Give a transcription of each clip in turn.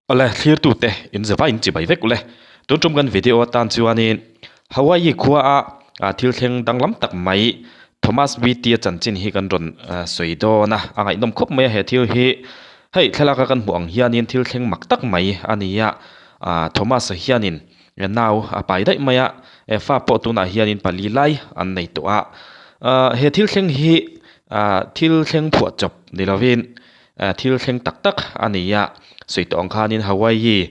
Awle, thlirtute in zava in chibai vek ule. Tun tum kan video atan chuanin Hawaii khua a thil thleng danglam tak mai Thomas Beatty a chanchin hi kan rawn sawi dawn a, a ngaihnawm khawp mai a he thil hi. Hei thlalak a kan hmuh ang hianin thil thleng mak tak mai a ni a, Thomas-a hianin nau a pai daih mai a, fa pawh tunah hianin pali lai an nei tawh a. He thil thleng hi thil thleng phuah chawp ni lovin Thil thleng tak tak a ni a, sawi tawh ang khanin Hawaii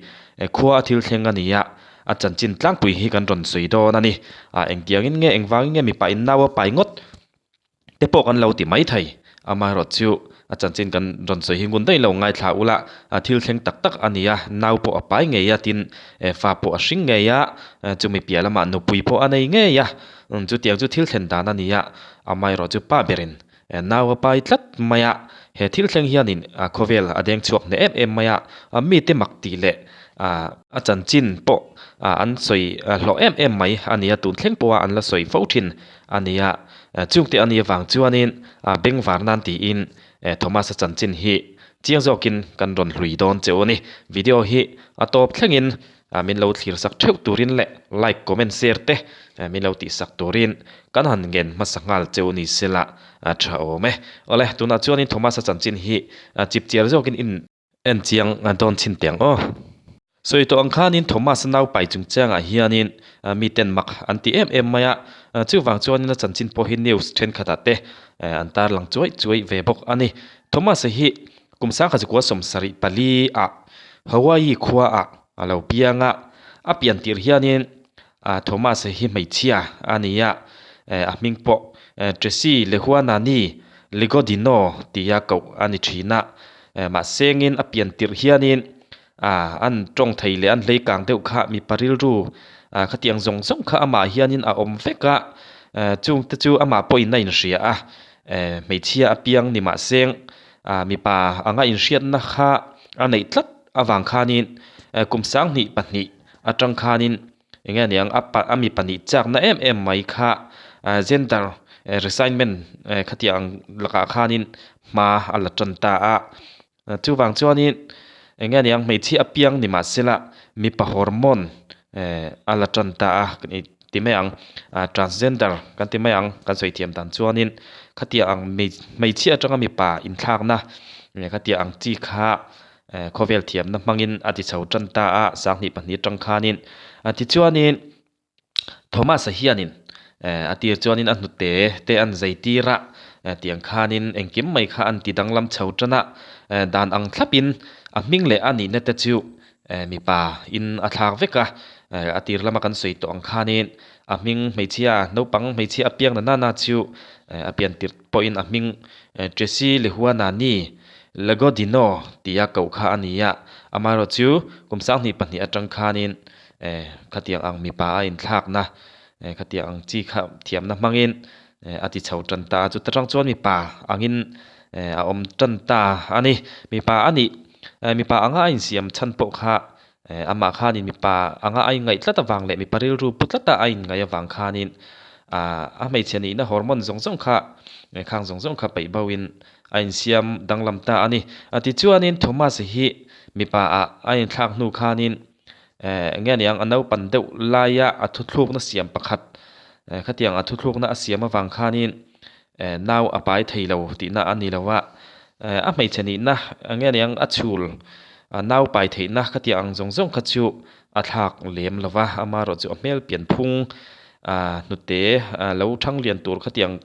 khua a thil thleng a ni a, a chanchin tlangpui hi kan rawn sawi dawn a ni. Engtiangin nge engvangin nge mipa in nau a pai ngawt te pawh kan lo ti mai thei. Amaherawhchu a chanchin kan rawn sawi hi ngun daih lo ngaithla ula, thil thleng tak tak a ni a, nau pawh a pai ngei a tin fa pawh a hring ngei a, chumi piah lamah nupui pawh a nei ngei a, chutiang chu thil thlen dan a ni a, amaherawhchu pa berin Nau a pai tlat mai a, he thil thleng hianin khawvel a deng chhuak hneh em em mai a, mite mak tih leh a chanchin pawh an sawi hlawh em em mai a ni a, tun thleng pawha an la sawi fo thin a ni a, chungte a nih avang chuanin bengvar nan tiin Thomas-a chanchin hi chiang zawkin kan rawn hlui dawn che u a ni. Video hi a tawp thlengin Min lo thlir sak theuh turin leh like, comment, share te min lo tih sak turin kan han ngen hmasa nghal cheu ni sela tha awm e. Awle, tunah chuanin Thomas-a chanchin hi chip chiar zawkin in en chiang dawn chhin teh ang aw. Sawi tawh ang khanin Thomas-a nau pai chungchangah hianin miten mak an ti em em mai a, chuvang chuanin a chanchin pawh hi news thenkhatah te an tarlang chuai chuai ve bawk a ni. Thomas-a hi Kum 1974 ah Hawaii khua ah a lo piang a, a pian tir hianin Thomas hi hmeichhia a ni a, a hming pawh Tracy Lehuanani Ligodino tia koh a ni thin a, mahsengin a pian tirh hianin an tawng thei leh an hlei kang deuh kha mipa rilru khatiang zawng zawng kha amah hianin a awm vek a, chungte chu amah pawhin a inhria a, hmeichhia a piang ni mahseng Mipa anga inhriatna kha a neih tlat avang khanin kum 2002 atang khanin eng nge niang a a mipa nih chakna em em mai kha gender resignment khatiang ang lakah khanin hma a la tan ta a. Chuvang chuanin eng nge niang hmeichhia apiang ni mahsela mipa hormone a la tan ta a. Ti mai ang, transgender kan ti mai ang kan sawi thiam dan chuanin khatia ang hmeichhia atanga mipa inthlakna khatia ang chi kha khawvel thiamna hmangin a ti chho tan ta a, 2002 atang khanin. Tichuanin Thomas-a hianin a tir chuanin a hnute te an zai tir a, tiang khanin engkim mai kha an ti danglam chho tan a, dan ang thlapin a hming leh a nihna te chu Mipa in a thlak vek a, a tir lama kan sawi tawh ang khanin a hming hmeichhia naupang hmeichhia a piang na nana chu a pian tirh pawhin a hming Tracy Lehuanani Legodino tia koh kha a ni a, amaherawh chu kum 2002 atang khanin khatiang ang mipa a inthlakna khatiang ang chi kha thiamna hmangin a ti chho tan ta a, chuta tang chuan mipa angin a awm tan ta a ni, mipa a nih. Mipa anga a insiam chhan pawh kha amah khanin mipa anga a inngaih tlat avang leh mipa rilru pu tlata a inngaih avang khanin a hmeichhe nihna hormone zawng zawng kha khang zawng zawng kha peih boin a insiam danglam ta a ni. Tichuanin Thomas hi mipa ah a inthlak hnu khanin eng nge niang a naupan deuh laia a thuthlukna siam pakhat khatiang a thuthlukna a siam avang khanin Nau a pai thei lo tihna a ni lo a, a hmeichhe nihna nge niang a chhul nau pai theihna khatiang ang zawng zawng kha chu a thlak lem lo va, amaherawh chu a hmel pian phung hnute lo thang lian tur khatiang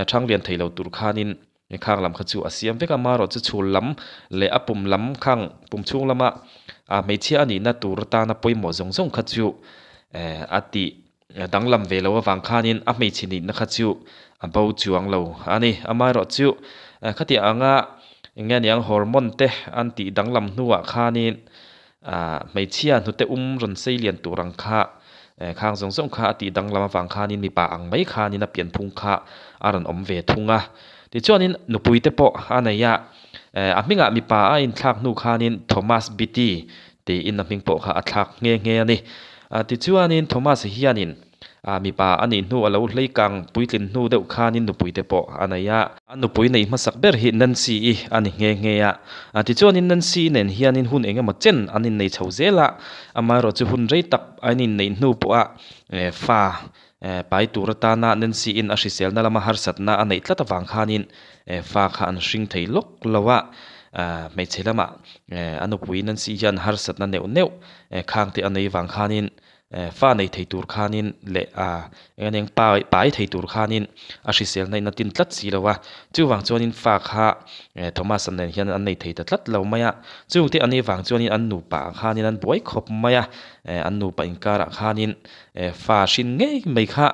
thang lian thei lo tur khanin khang lam kha chu a siam vek a, amaherawh chu chhul lam leh a pum lam khang pum chhung lama hmeichhia a nihna tur atana pawimawh zawng zawng kha chu a tih. Danglam ve lo avang khanin a hmeichhe nihna kha chu a bo chuang lo a ni. Amaherawh chu khatiang anga eng nge niang hormone te an tih danglam hnuah khanin hmeichhia hnute um rawn sei lian tur ang kha khang zawng zawng kha a tih danglam avang khanin mipa ang mai khanin a pianphung kha a rawn awm ve thung a. Tichuanin nupui te pawh a nei a, a hmingah mipa a inthlak hnu khanin Thomas Beatty tiin a hming pawh kha a thlak nghe nghe a ni. Tichuanin Thomas hianin Ah mipa a nih hnu a lo hlei kang puitlin hnu deuh khanin nupui te pawh a nei a. A nupui neih hmasak ber hi Nancy-i a ni nghe nghe a. Ah tichuanin Nancy-i nen hianin hun eng emaw chen an innei chho zel a, amaherawhchu hun rei tak an inneih hnu pawha eh fa eh pai tur atana Nancy-in a hriselna lama harsatna a neih tlat avang khanin eh fa kha an hring thei lawk lo a. Ah hmeichhe lamah eh a nupui Nancy hian harsatna neuh neuh eh khang te a nei vang khanin Eh fa nei thei tur khanin leh ah eng eng pai pai thei tur khanin a hriselna in a tin tlat si lo a, chuvang chuanin fa kha eh Thomas-a nen hian an nei thei ta tlat lo mai a, chungte an ei vang chuanin an nupa ah khanin an buai khawp mai a, eh an nupa inkarah khanin eh fa hrin ngei mai kha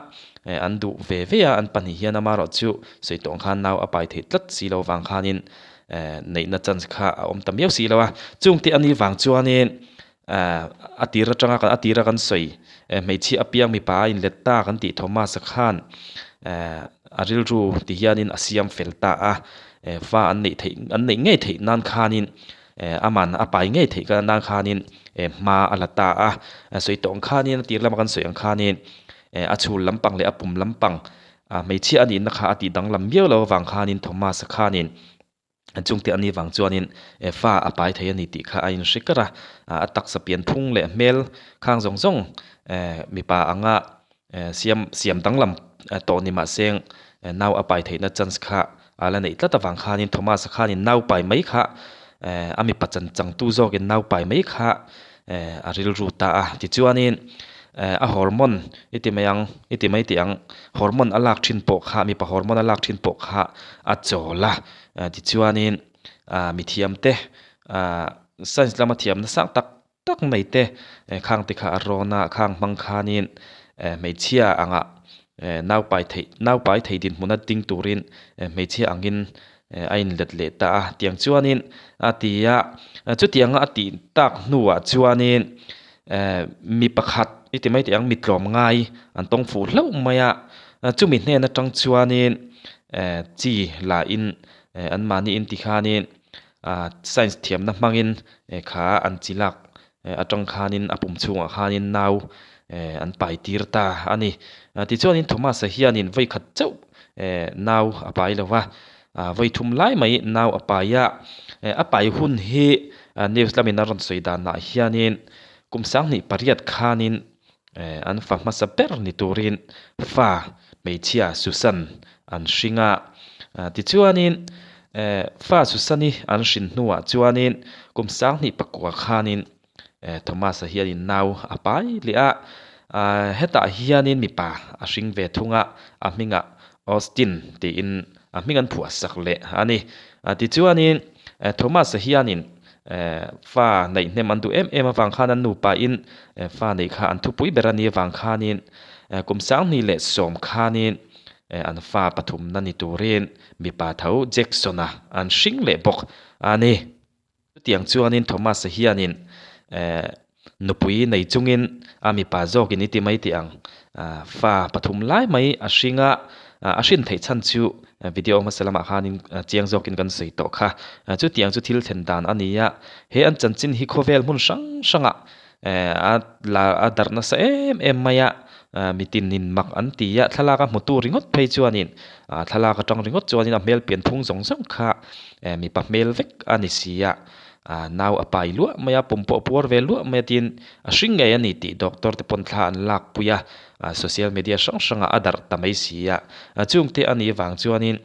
eh an duh ve ve a, an pahnih hian amaherawh chu sawi tawh ang khan nau a pai thei tlat si lo vang khanin eh neihna chance kha a awm ta miau si lo a, chungte an ei vang chuanin Ahh a tir atanga a tira kan sawi eh hmeichhia apiang mipa a inlet ta kan tih Thomas-a khan eh a rilru ti hianin a siam fel ta a, eh fa an neih theih an neih ngei theih nan khanin eh aman a pai ngei theih nan khanin eh hma a la ta a, sawi tawh ang khanin a tir lama kan sawi ang khanin eh a chhul lampang leh a pum lampang ah hmeichhia a nihna kha a tih danglam viau lo avang khanin Thomas-a khanin Chungte a ni vang chuanin fa a pai thei a ni tih kha a inhre kar a, a taksa pian phung leh hmel khang zawng zawng mipa anga siam siam danglam tawh ni mah seng nau a pai theihna chance kha a la neih tlat avang khanin Thomas-a khanin nau pai mai kha a mipa chan changtu zawkin nau pai mai kha a rilru ta a. Tichuanin a hormone i ti mai ang i ti mai tih ang hormone a lak thin pawh kha mipa hormone a lak thin pawh kha a chawl a. Tichuanin ah mithiam te ah science lama thiamna sang tak tak mai te khang te kha a rawn a khang hmang khanin hmeichhia angah nau pai theih nau pai thei dinhmuna ding turin hmeichhia angin a inlet leh ta a tiang chuanin a ti a chutianga a tih tak hnuah chuanin mi pakhat i ti mai teh ang mi tlawm ngai an tawng fuh hlauh mai a chumi hnen atang chuanin chi la in an mahni in ti khanin ah science thiamna hmangin kha an chi lak atang khanin a pum chhungah khanin nau an pai tir ta a ni. Tichuanin Thomas-a hianin vawi khat chauh nau a pai lo va, vawi thum lai mai nau a pai a, a pai hun hi news lamin a rawn sawi danah hianin kum sanghnih pariat khanin an fa hmasa ber ni turin fa hmeichhia Susan an hring a. Tichuanin fa Susan-i an hrin hnuah chuanin kum sanghnih pakua khanin Thomas-a hianin nau a pai leh a, hetah hianin mipa a hring ve thung a, a hmingah Austin tiin a hming an phuah sak leh a ni. Tichuanin Thomas-a hianin fa neih hnem an duh em em avang khan an nupain fa neih kha an thupui ber a nih avang khanin kum 2010 khanin an fa pathumna ni turin mipa tho Jackson-a an hring leh bawk a ni. Chutiang chuanin Thomas-a hianin nupui nei chungin a mipa zawkin i ti mai tih ang fa pathum lai mai a hring a, a hrin theih chhan chu video hmasa lamah khanin chiang zawkin kan sawi tawh kha. Chutiang chu thil thlen dan a ni a, he an chanchin hi khawvel hmun hrang hrangah a la a darh nasa em em mai a, mitinin mak an ti a, thlalak a hmutu ringawt phei chuanin thlalak atang ringawt chuanin a hmel pian phung zawng zawng kha mipa hmel vek a ni si a, nau a pai luah mai a, pum pawh a puar ve luah mai a tin a hring ngei a ni tih doctor te pawn thla an lak pui a, social media hrang hrangah a darh ta mai si a, chungte a nih vang chuanin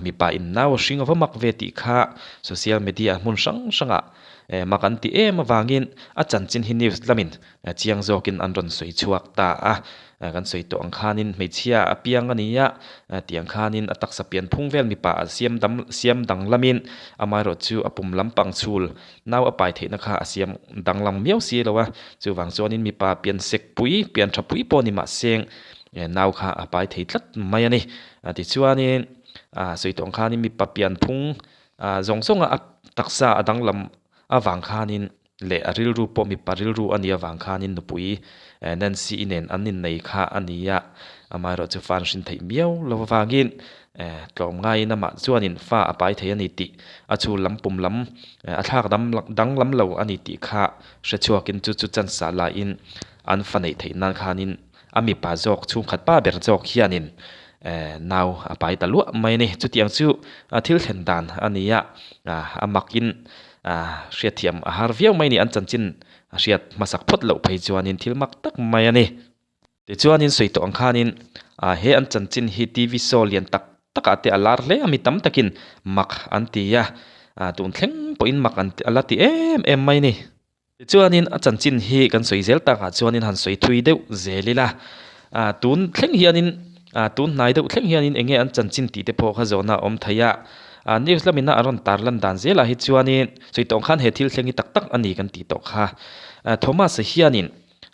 mipa in nau a hring ava mak ve tih kha social media hmun hrang hrangah Mak an ti em avangin a chanchin hi news lamin chiang zawkin an rawn sawi chhuak ta a. Kan sawi tawh ang khanin hmeichhia a piang a ni a, tiang khanin a taksa pian phung vel mipa a siam dam siam danglamin amaherawh chu a pum lampang chhul nau a pai theihna kha a siam danglam miau si lo a. Chuvang chuanin mipa pian sek pui, pian tha pui pawh ni mahse nau kha a pai thei tlat mai a ni. Tichuanin sawi tawh ang khanin mipa pian phung Zawng zawnga a taksa a danglam avang khanin leh a rilru pawh mipa rilru a nih avang khanin nupui Nancy-i nen an innei kha a ni a, amaherawh chu fa an hrin theih miau lo avangin tlawm ngaiin amah chuanin fa a pai thei a ni tih a chhul lam pum lam a thlak danglam lo a ni tih kha hre chhuakin chu chu chance ah lahin an fa neih theih nan khanin. a mipa zawk chhungkhat pa ber zawk hianin eh nau a pai ta luah mai a ni. Chutiang chu thil thlen dan a ni a, a makin hriatthiam a har viau mai a ni. An chanchin a hriat hmasak phawt loh phei chuanin thil mak tak mai a ni. Tichuanin sawi tawh ang khanin he an chanchin hi TV show lian tak takah te a lar hle a, mi tam takin mak an ti a, tun thleng pawhin mak an a la ti em em mai a ni. Tichuanin a chanchin hi kan sawi zel takah chuanin han sawi thui deuh zel ila, tun thleng hianin tun hnai deuh thleng hianin eng nge an chanchin tih te pawh kha zawhna a awm thei a, news lamina a rawn tar lan dan zelah hi chuanin sawi tawh ang khan he thil thleng hi tak tak a ni kan tih tawh kha. Thomas-a hianin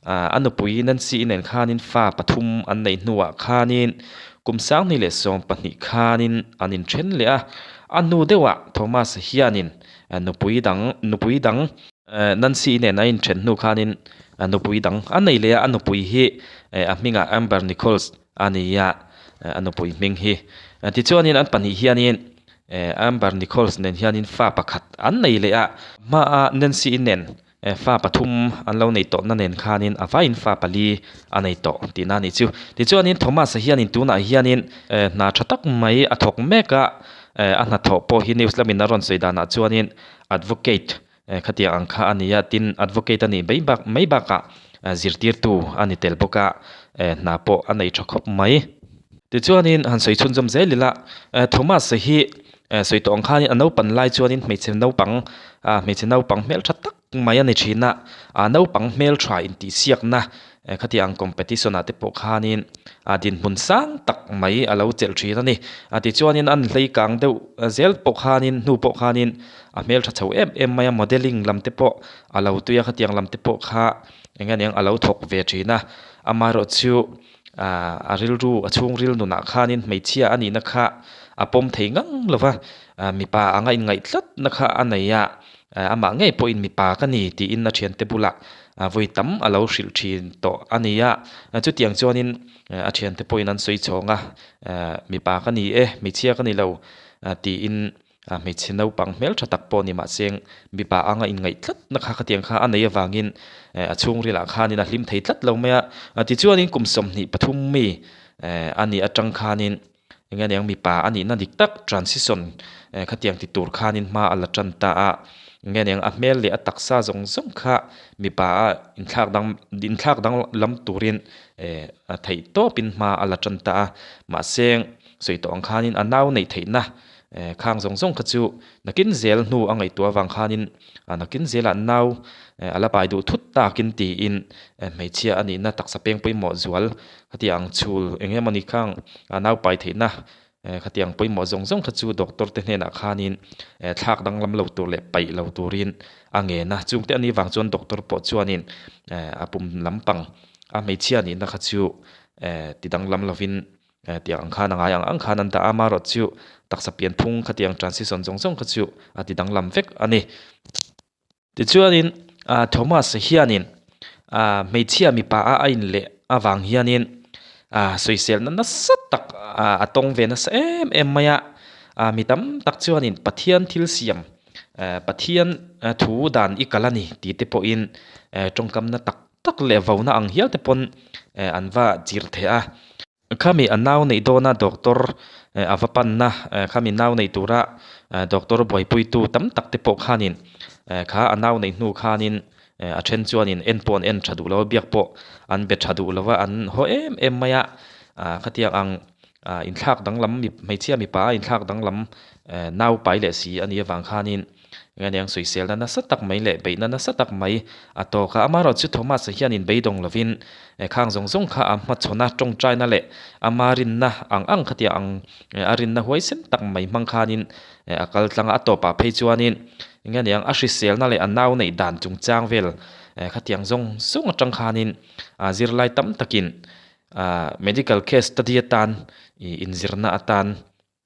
A nupui Nancy-i nen khanin fa pathum an neih hnuah khanin kum sanghnih leh 12 khanin an inthen leh a. A hnu deuhah Thomas hianin nupui dang nupui dang Nancy-i nen a inthen hnu khanin nupui dang a nei leh a. A nupui hi a hmingah Amber Nichols a ni a, a nupui hming hi. Tichuanin an pahnih hianin Amber Nichols nen hianin fa pakhat an nei leh a. Hmaa Nancy-i nen Fa pathum an lo nei tawhna nen khanin a vaiin fa pali a nei tawh tihna a nih chu. Tichuanin Thomas-a hianin tunah hianin hna tha tak mai a thawk mek a, a hnathawh pawh hi news lamin a rawn sawi danah chuanin advocate khatiang ang kha a ni a, tin advocate a nih mai bak mai bakah zirtirtu a ni tel bawk a, hna pawh a nei tha khawp mai. Tichuanin han sawi chhunzawm zel ila Thomas-a hi Sawi tawh ang khanin a naupan lai chuanin hmeichhe naupang ah hmeichhe naupang hmeltha tak mai a ni thin a, ah naupang hmeltha intihsiakna khatiang competition ah te pawh khanin ah dinhmun sang tak mai a lo chelh thin a ni. Ah tichuanin an hlei kang deuh zel pawh khanin hnu pawh khanin a hmeltha chho em em mai a, modelling lam te pawh a lo tui a, khatiang lam te pawh kha eng nge niang a lo thawk ve thin a, amaherawhchu Aaa a rilru a chhungril nunah khanin hmeichhia a nihna kha a pawm thei ngang lo va, aaa mipa anga inngaih tlatna kha a nei a, aaa amah ngei pawhin mipa ka ni tiin a thiante bulah vawi tam a lo hrilh thin tawh a ni a, chutiang chuanin a thiante pawhin an sawi chhawng a, aaa mipa ka ni e, hmeichhia ka ni lo tiin A hmeichhe naupang hmel tha tak pawh ni mahse mipa anga inngaih tlatna kha khatiang kha a nei avangin a chhungrilah khanin a hlim thei tlat lo mai a. Tichuanin kum 23 mi a nih atang khanin eng nge niang mipa a nihna dik tak transition khatiang ti tur khanin hma a la tan ta a. Eng nge niang a hmel leh a taksa zawng zawng kha mipa a inthlak dang inthlak danglam turin a theih tawpin hma a la tan ta a. Mahse sawi tawh ang khanin a nau neih theihna Khang zawng zawng kha chu nakin zel hnu a ngaihtuah avang khanin nakin zelah nau a la pai duh thut takin tiin hmeichhia a nihna taksa peng pawimawh zual khatiang chhul eng emawni khang nau pai theihna khatiang pawimawh zawng zawng kha chu doctor te hnenah khanin thlak danglam lo tur leh paih lo turin a ngen a. Chungte a nih vang chuan doctor pawh chuanin a pum lampang a hmeichhia a nihna kha chu ti danglam lovin Tiang ang khan a ngai ang ang khan an dah a, amaherawh chu taksa pian phung khatiang transition zawng zawng kha chu a ti danglam vek a ni. Tichuanin Thomas hianin hmeichhia mipa a a inleh avang hianin sawiselna nasa tak a tawng ve nasa em em mai a, mi tam tak chuanin Pathian thil siam Pathian thu dan i kal a ni tih te pawhin tawngkamna tak tak leh vona ang hial te pawn an va chir thei a. Khami a nau neih dawna doctor a va panna khami nau neih tura doctor buaipuitu tam tak te pawh khanin kha a nau neih hnu khanin a then chuanin en pawh an en tha duh lo a, biak pawh an be tha duh lo a, an haw em em mai a. Khatiang ang inthlak danglam hmeichhia mipa a inthlak danglam nau pai leh si a nih avang khanin Engemaw sawiselna nasa tak mai leh beihna nasa tak mai a tawk a. Amaherawhchu Thomas-a hianin beidawng lovin khang zawng zawng kha a hmachhawn a, tawngtaina leh ama rinna ang ang khatia ang a rinna huaisen tak mai hmang khanin a kal tlang a. A tawpah phei chuanin engemaw a hriselna leh a nau neih dan chungchang vel khatiang zawng zawng atang khanin zirlai tam takin medical case study atan inzirna atan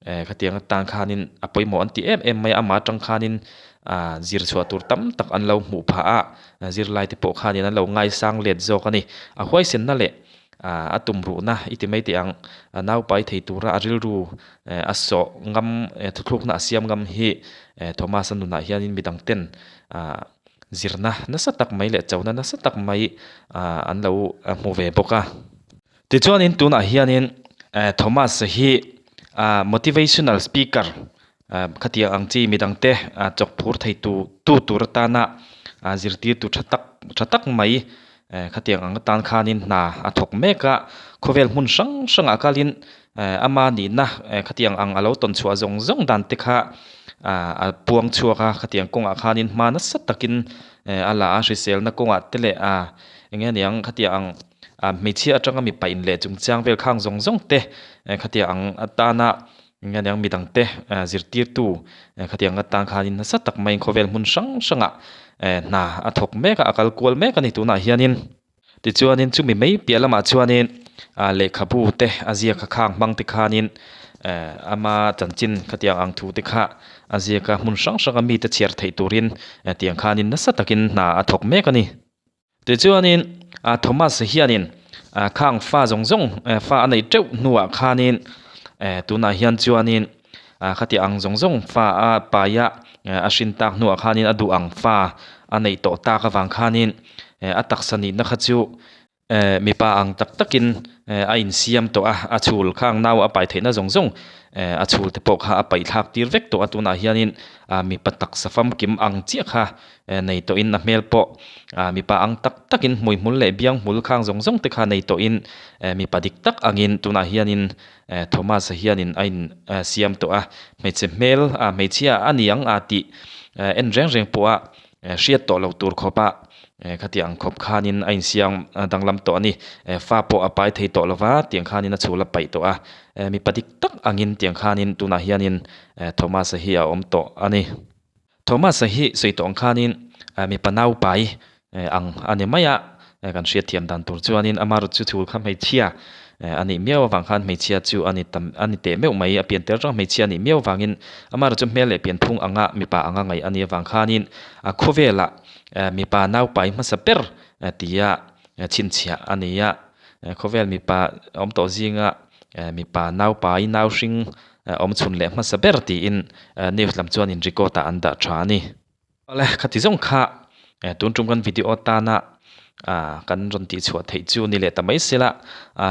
Eh khatiang atan khanin a pawimawh an ti em em mai a, amah atang khanin ah zir chhuah tur tam tak an lo hmuh phah a, zirlai te pawh khanin an lo ngaisang let zawk a ni. A huaisenna leh ah a tumruhna i ti mai teh ang, a naupai thei tura a rilru eh a sawh ngam eh thuthlukna a siam ngam hi eh Thomas-a nunah hianin midang ten ah zirna nasa tak mai leh chona nasa tak mai ah an lo hmu ve bawk a. Tichuanin tunah hianin Thomas-a hi motivational speaker khatiang ang chi midangte chawk phur thei tu tu tur atana zirtirtu tha tak tha tak mai khatiang ang atan khanin hna a thawk mek a, khawvel hmun hrang hrangah kalin ama nihna khatiang ang a lo tawn chhuah zawng zawng dan te kha a puang chhuak a, khatiang kawngah khanin hma nasa takin a la a, hriselna kawngah te leh eng nge aniang khatiang ang hmeichhia atanga mipa inleh chungchang vel khang zawng zawng te khatiang ang atana eng nge aniang midangte zirtirtu khatiang atan khanin nasa tak maiin khawvel hmun hrang hrangah hna a thawk mek a, a kal kual mek a ni tunah hianin. Tichuanin chumi mai piah lamah chuanin lehkhabu te a ziak a khang hmang te khanin ama chanchin khatiang ang thu te kha a ziak a hmun hrang hranga mite chhiar theih turin tiang khanin nasa takin hna a thawk mek a ni. Tichuanin Thomas hianin khang fa zawng zawng fa a neih teuh hnuah khanin tunah hian chuanin khatiang ang zawng zawng fa a paia a hrin tak hnuah khanin a duh ang fa a neih tawh tak avang khanin a taksa nihna kha chu mipa ang tak takin a insiam tawh a, a chhul khang nau a pai theihna zawng zawng a chhul te pawh kha a paih thlak tir vek tawh a, tunah hianin mipa taksa famkim ang chiah kha nei tawhin a hmel pawh mipa ang tak takin hmuihmul leh bianghmul khang zawng zawng te kha nei tawhin mipa dik tak angin tunah hianin Thomas-a hianin a in siam tawh a, hmeichhe hmel ah hmeichhia a ni ang a tih en reng reng pawh a hriat tawh loh tur khawp a khatiang ang khawp khanin a insiam danglam tawh a ni. Fa pawh a pai thei tawh lo va, tiang khanin a chhul a paih tawh a, mipa dik tak angin tiang khanin tunah hianin Thomas-a hi a awm tawh a ni. Thomas-a hi sawi tawh ang khanin mipa naupai ang a ni mai a, kan hriatthiam dan tur chuanin amarawt chu chhul kha hmeichhia a nih miau avang khan hmeichhia chu a ni tam a ni teh meuh mai, a pian tel rang hmeichhia a nih miau avangin amarawt chu hmel leh pianphung anga mipa anga ngaih a nih avang khanin a khawvelah mipa naupai hmasa ber tia chhinchhiah a ni a, khawvel mipa awm tawh zinga mipa naupai nauhring awm chhun leh hmasa ber tiin news lam chuanin record ah an dah tha a ni. Awle khati zawng kha tun tum kan video tana kan rawn tih chhuah theih chu ni leh ta mai se la,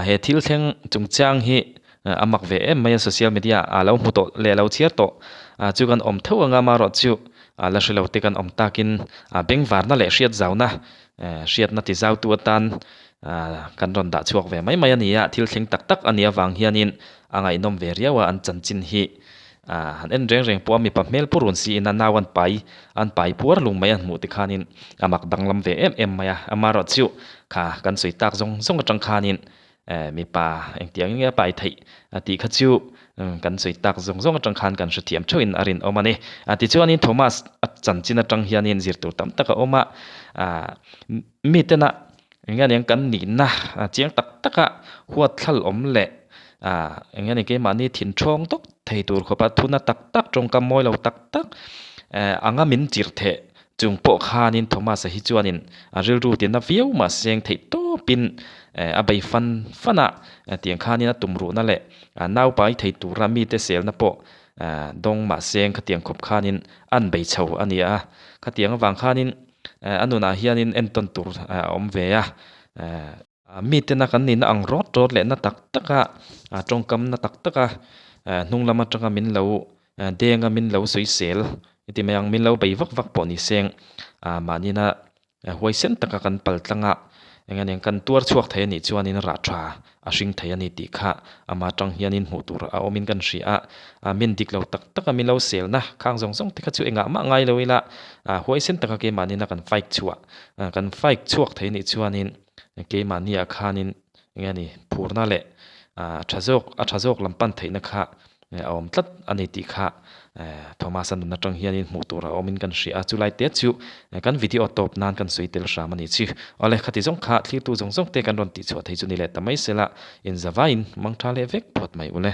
he thil thleng chungchang hi a mak ve em mai a social media ah lo hmu tawh leh lo chhiar tawh chu kan awm theuh anga amaherawh chu la hre lo te kan awm takin bengvarna leh hriat zauna hriatna ti zautu atan kan rawn dah chhuak ve mai mai a ni a, thil thleng tak tak a nih avang hianin a ngaihnawm ve riau a, an chanchin hi han en reng reng pawh a mipa hmel purun siin a nau an pai an pai puar lung mai an hmuh te khanin a mak danglam ve em em mai a, amaherawh chu kha kan sawi tak zawng zawng atang khanin mipa engtiang in nge a pai theih tih kha chu kan sawi tak zawng zawng atang khan kan hrethiam theuhin a rinawm a ni. Tichuanin Thomas a chanchin atang hianin zir tur tam tak a awm a, mitena eng nge aniang kan nihna chiang tak taka huat thlal awm leh eng nge ni keimahni thin thawng tawk thei tur khawpa thuna tak tak tawngkam mawi lo tak tak anga min chirh theh chung pawh khanin Thomas-a hi chuanin a rilru tina viau mahse eng theih tawpin a bei fan fan a, tiang khanin a tumruhna leh naupai thei tura mite selna pawh dawng mahse khatiang khawp khanin an bei chho a ni a, khatiang avang khanin A nunah hianin entawn tur a awm ve a, mitena kan nihna ang rawt rawt leh na tak taka tawngkam na tak taka hnung lam atanga min lo deng a min lo sawisel heti mai ang min lo bei vak vak pawh ni seng mahnina huaisen taka kan pal tlang a eng eng kan tuar chhuak thei a nih chuanin rah tha a hring thei a ni tih kha ama tang hianin hmuh tur a awmin kan hria a, a min dik lo tak tak a min lo selna khang zawng zawng te kha chu engah mah ngai lo ila huaisen taka keimahni na kan fight chhuah kan fight chhuak thei nih chuanin keimahni ah khanin eng nge ni phurna leh a tha zawk a tha zawk lam pan theihna kha a awm tlat a ni tih kha Thomas-a nun atang hianin hmuh tur a awmin kan hria a, chulai te chu kan video tawp nan kan sawi tel hram a ni chi. Awle khati zawng kha thlirtu zawng zawng te kan rawn tihchhuah thei chu ni leh ta mai sela, inzavaiin mangtha leh vek phawt mai ule.